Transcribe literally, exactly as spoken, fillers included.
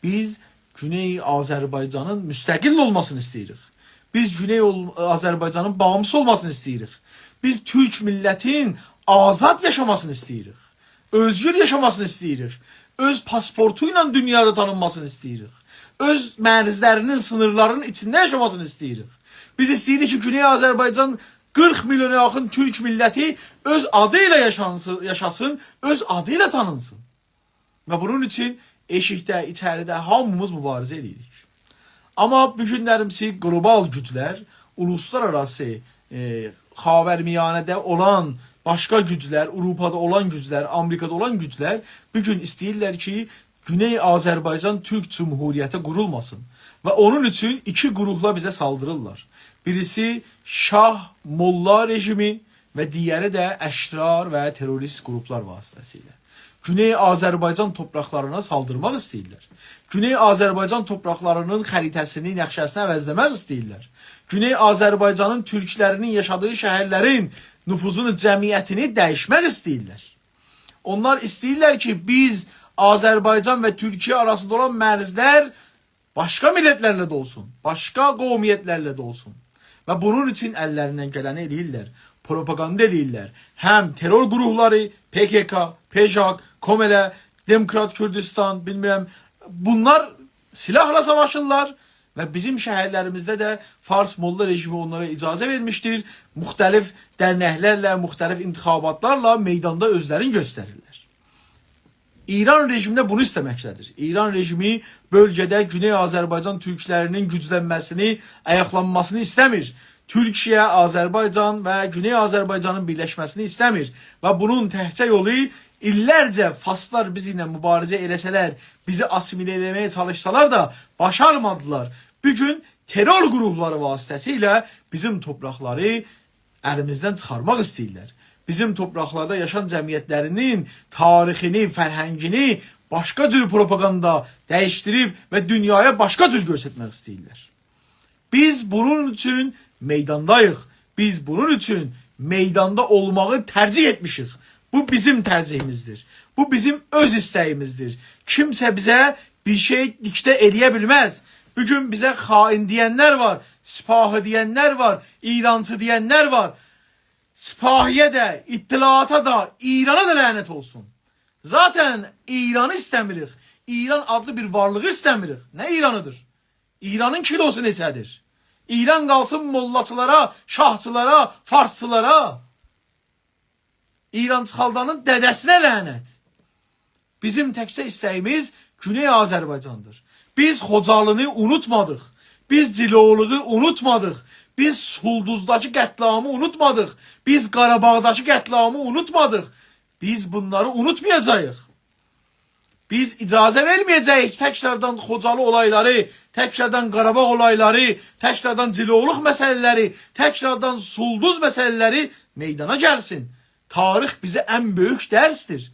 بیز گونئی آذربایجانین مستقل اولماسینی ایسته‌ییریک. بیز گونئی اول-، آذربایجانین باغیمسیز اولماسینی ایسته‌ییریک. بیز تورک میللتین آزاد یاشاماسینی ایسته‌ییریک. اؤزگور یاشاماسینی ایسته‌ییریک. اؤز پاسپورتو ایله دونیادا تانینماسینی ایسته‌ییریک. اؤز مرزلرینین، سینیرلارینین ایچینده یاشاماسینی ایسته‌ییریک. بیز ایسته‌ییریک کی، گونئی آذربایجان قیرخ میلیونا یاخین تورک میللتی اؤز آدی ایله یاشانسین، یاشاسین، اؤز آدی ایله تانینسین. و بونون اوچون ائشیکده، ایچریده هامیمیز موباریزه ائدیریک. آمما بو گونلریمیزی گلوبال گوجلر، اولوسلارآراسی، ائ، خاورمیانه‌ده اولان باشقا گوجلر، آوروپادا اولان گوجلر، آمریکادا اولان گوجلر بو گون ایسته‌ییرلر کی، گونئی آذربایجان تورک جمهوریتی قورولماسین. و اونون اوچون ایکی گروهلا بیزه سالدیریرلار. بیریسی شاه موللا رژیمی و دیگری ده اشرار و تروریست گروپلار واسطه‌سیله گونئی آذربایجان توپراقلارینا سالدیرماق ایسته‌ییرلر. گونئی آذربایجان توپراقلارینین خریطه‌سینی، نقشه‌سینی عوضله‌مک ایسته‌ییرلر. گونئی آذربایجانین تورکلرینین یاشادیغی شهرلرین نفوسونو، جمعیتینی دییشمک ایسته‌ییرلر. اونلار ایسته‌ییرلر کی، بیز آذربایجان و تورکیه آراسیندا اولان مرزلر باشقا میللتلرله ده اولسون، باشقا قومیتلرله ده اولسون. و بونون اوچون اللریندن گلنی ائله‌ییرلر. پروپاگاندا ائله‌ییرلر. هم ترور گروهلاری، پ‌ک‌ک، پژاک، کومله، دموکرات کوردوستان، بیلمیرم، بونلار سلاحلا ساواشیرلار و بیزیم شهرلریمیزده ده فارس موللا رژیمی اونلارا اجازه وئرمیشدیر. مختلف درنکلرله، مختلف انتخاباتلارلا میداندا اؤزلرینی گؤستریرلر. ایران رژیمی ده بونو ایسته‌مکده‌دیر. ایران رژیمی بؤلگه‌ده گونئی آذربایجان تورکلرینین گوجلنمه‌سینی، آیاقلانماسینی ایسته‌میر. تورکیه، آذربایجان و گونئی آذربایجانین بیرلشمه‌سینی ایسته‌میر. و بونون تکجه یولو، ایللرجه فارسلار بیزیمله موباریزه ائله‌سه‌لر، بیزی آسیمیله ائله‌مه‌یه چالیشسالار دا باشارمادیلار. بو گون ترور گروهلاری واسطه‌سیله بیزیم توپراقلاری الیمیزدن چیخارماق ایسته‌ییرلر. بیزیم توپراقلاردا یاشایان جمعیتلرینین تاریخینی، فرهنگینی باشقا جور پروپاگاندا دییشدیریب و دونیایا باشقا جور گؤسترمک ایسته‌ییرلر. بیز بونون اوچون میدانداییق. بیز بونون اوچون میداندا اولماغی ترجیح ائتمیشیک. بو بیزیم ترجیحیمیزدیر. بو بیزیم اؤز ایسته‌ییمیزدیر. کیمسه بیزه بیر شئی دیکته ائله‌یه بیلمز. بو گون بیزه خائن دئینلر وار، سپاهی دئینلر وار، ایرانچی دئینلر وار. سپاهی‌یه ده، اطلاعاتا دا، ایرانا دا لعنت اولسون. ذاتاً ایرانی ایسته‌میریک. ایران آدلی بیر وارلیغی ایسته‌میریک. نه ایرانیدیر؟ ایرانین کیلوسو نئچه‌دیر؟ ایران قالسین موللاچیلارا، شاهچیلارا، فارسچیلارا. ایران چیخالدانین دده‌سینه لعنت. بیزیم تکجه ایسته‌ییمیز گونئی آذربایجاندیر. بیز خوجالینی اونوتمادیق. بیز جیلولوغو اونوتمادیق. بیز سولدوزداکی قتل‌عامی اونوتمادیق. بیز قاراباغداکی قتل‌عامی اونوتمادیق. بیز بونلاری اونوتمایاجاغیق. بیز اجازه وئرمه‌یه‌جه‌ییک تکراردان خوجالی اولایلاری، تکراردان قاراباغ اولایلاری، تکراردان جیلولوق مسئله‌لری، تکراردان سولدوز مسئله‌لری میدانا گلسین. تاریخ بیزه ان بؤیوک درسدیر.